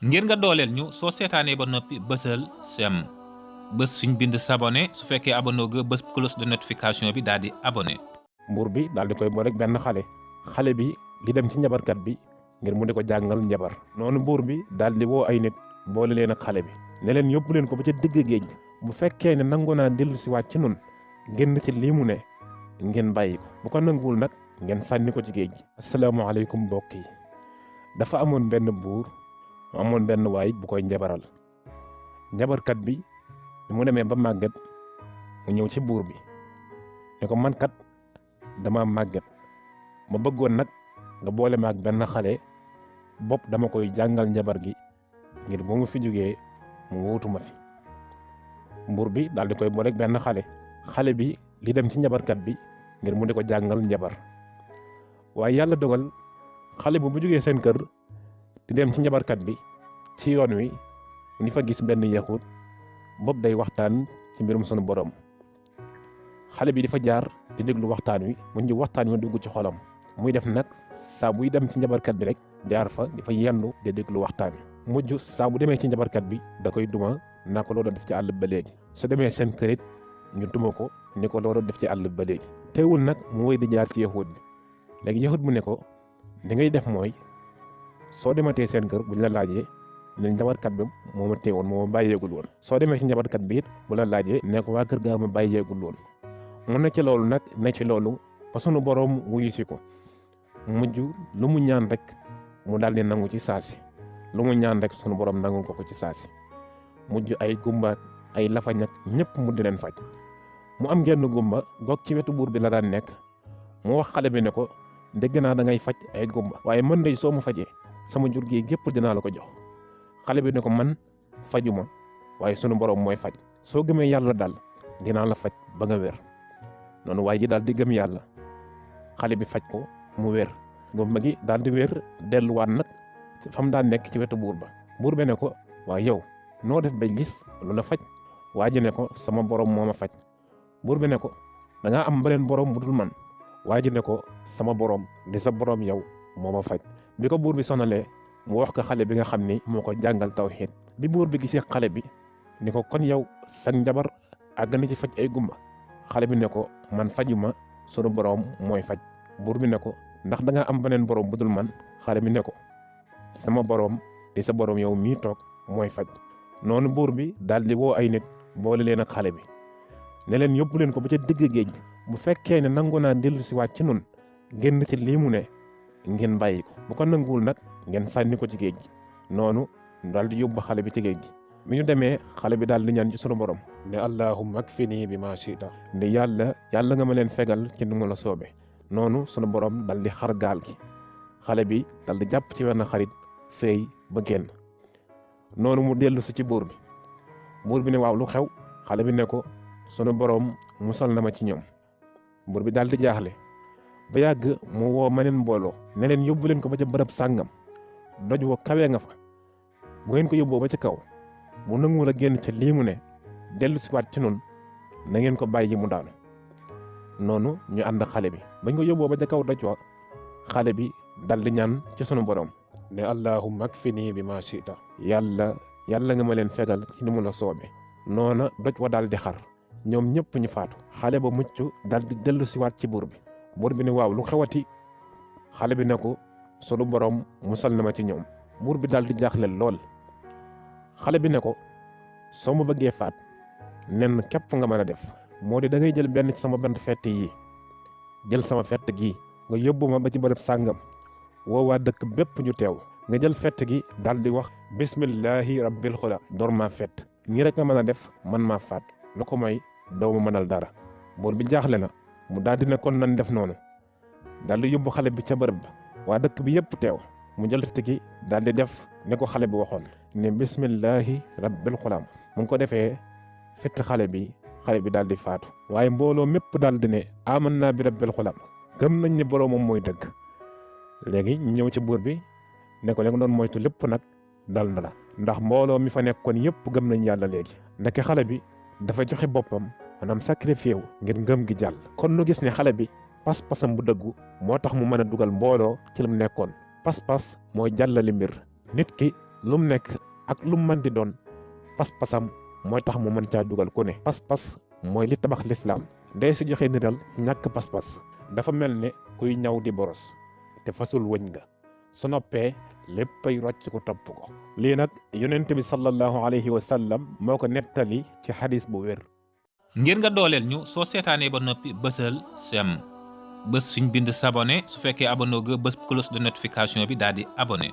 ngir nga dooleel ñu soo seetaanee ba noppi bësal sem bës fiñ bind s'abonné su fekkee abonné ga bës cloche de notification bi daal di abonné. buur bi daal di koy boole ak benn xale bi di dem ci njabarkat bi ngir mu di ko jàngal njabar. noonu buur bi daal di woo ay nit boole leen ak xale bi ne leen yóbbu leen ko ba ca digg géej bu fekkee ne nangu naa dellu si waat ci nun génn ci lii mu ne ngeen bàyyi ko bu ko nanguwul nag ngeen sànni ko ci géej gi. asalaamaaleykum mbokk yi dafa amoon benn buur mu amoon benn waay bu koy njabaral njabarkat bi mu demee ba màgget mu ñëw ci buur bi ne ko man kat dama màgget ma bëggoon nag nga boole ma ak benn xale bopp dama koy jàngal njabar gi ngir bu mu fi jógee mu wuutu ma fi. buur bi daal di koy boole ak benn xale bi li dem ci njabarkat bi ngir mu di ko jàngal njabar waaye yàlla dogal xale bu jógee seen kër di dem ci njabarkat bi ci yoon wi ni fa gis benn yaxut bopp day waxtaan ci mbirum sunu borom xale bi di fa jaar di déglu waxtaan wi mu ngi waxtaan wi dugg ci xolam muy def nag saa buy dem ci njabarkat bi rek jaar fa di fa yendu di déglu waxtaan wi mujj saa bu demee ci njabarkat bi da koy duma naa ko loolu def ci àll ba léegi su demee seen kërit ñu duma ko ni ko loolu def ci àll ba léegi teewul nag mu wéy di jaar ci yaxut bi léegi yaxut mu ne ko li ngay def mooy soo dematee seen kër buñ la laajee ne njabarkat bi moo ma teewoon moo ma bàyyeegul woon soo demee ci njabarkat bi it bu la laajee ne ko waa kër gaa ma bàyyeegul woon mu ne ci loolu nag ne ci loolu ba sunu boroom wuyu si ko mujj lu mu ñaan rek mu daal di nangu ci saasi lu mu ñaan rek sunu boroom nangu ko ci saasi mujj ay gumba ay lafañ ak ñëpp mu di leen faj mu am genn gumba goog ci wetu buur bi la daan nekk mu wax xale bi ne ko dégg naa da ngay faj ay gumba waaye mën day soo ma fajee sama jur gi gépp dinaa la ko jox xale bi ne ko man fajuma waaye sunu boroom mooy faj soo gëmee yàlla daal dinaa la faj ba nga wér noonu waaye ji daal di gëm yàlla xale bi faj ko mu wér gumba gi daal di wér delluwaat nag fa mu daan nekk ci wetu buur ba buur bi ne ko waaye yow noo def bay gis lu la faj waa ji ne ko sama borom moo ma faj buur bi ne ko da ngaa am beneen borom bu dul man waa ji ne ko sama borom di sa borom yow moo ma faj bi ko buur bi sonalee mu wax ko xale bi nga xam ni moo ko jàngal tawhiid bi buur bi gisee xale bi ni ko kon yow sa njabar àgg na ci faj ay gumba xale bi ne ko man fajuma sunu borom mooy faj buur bi ne ko ndax da nga am beneen borom bu dul man xale bi ne ko sama borom di sa borom yow mii toog mooy faj noonu buur bi daal di woo ay nit boole leen ak xale bi ne leen yóbbu leen ko ba ca digg géej bu fekkee ne nangu naa dellu si waat ci nun génn ci lii mu ne ngeen bàyyi ko bu ko nanguwul nag ngeen sànni ko ci géej gi noonu daal di yóbbu xale bi ci géej gi bi ñu demee xale bi daal di ñaan ci sunu borom ne allahumma akfini bi ma shita ne yàlla nga ma leen fegal ci nu mu la soobe noonu sunu borom dal di xar gaal gi xale bi dal di jàpp ci wenn xarit feey ba génn noonu mu dellu si ci buur bi ne waaw lu xew xale bi ne ko sunu borom musal na ma ci ñoom buur bi daal di jaaxle ba yàgg mu woo meneen mbooloo ne leen yóbbu leen ko ba ca bërëb sàngam doj woo kawee nga fa bu ngeen ko yóbboo ba ca kaw bu nanguwul a génn ca lii mu ne dellu si waat ci noonu na ngeen ko bàyyi mu daanu noonu ñu ànd xale bi bañ ko yóbboo ba ca kaw doj wa xale bi dal di ñaan ci sunu borom ne allahumma akfini bi ma shita yàlla nga ma leen fegal ci ni mu la soobe noona doj wa daal di xar ñoom ñëpp ñu faatu xale ba mucc dal di dellu si waat ci buur bi ne waaw lu xewati xale bi ne ko sunu borom musal na ma ci ñoom buur bi daal di jaaxle lool xale bi ne ko soo ma bëggee faat nen képp nga mën a def moo di da ngay jël benn ci sama bant fett yi jël sama fett gi nga yóbbu ma ba ci bërëb sàngam woo waa dëkk bépp ñu teew nga jël fett gi daal di wax bismillahi rabbil xula door maa fett ñii rek nga mën a def man maa faat lu ko may doo ma mënal dara buur bi jaaxle na mu daal di ne kon nan def noonu daal di yóbbu xale bi ca bërëb ba waa dëkk bi yëpp teew mu jël fett gi daal di def ne ko xale bi waxoon ne bismillahi rabbil xulaam mu ngi ko defee fett xale bi daal di faatu waaye mbooloo mépp daal di ne aman naa bi rabbil xulaam gëm nañ ne boroomam mooy dëgg léegi ñu ñëw ci buur bi ne ko léegi doon moytu lépp nag dal na la ndax mbooloo mi fa nekkoon yëpp gëm nañ yàlla léegi ndeke xale bi dafa joxe boppam maanaam sacrifié wu ngir ngëm gi jàll kon nu gis ne xale bi pas-pasam bu dëggu moo tax mu mën a dugal mbooloo ci lu mu nekkoon pas-pas mooy jàllali mbir nit ki lu mu nekk ak lu mu mën di doon pas-pasam mooy tax mu mën caa dugal ku ne. pas-pas mooy li tabax lislaam day su joxe niral ñàkk pas-pas dafa mel ne kuy ñaw di boros te fasul wëñ nga su noppee léppay rocc ko topp ko. lii nag yonent bi sallallahu alayhi wa sallam moo ko nettali ci xadis bu wér. ngir nga dooleel ñu soo seetaanee ba noppi bësal sem bës fiñ bind s'abonné su fekkee abonné nga bës cloche de notification bi daal di abonné.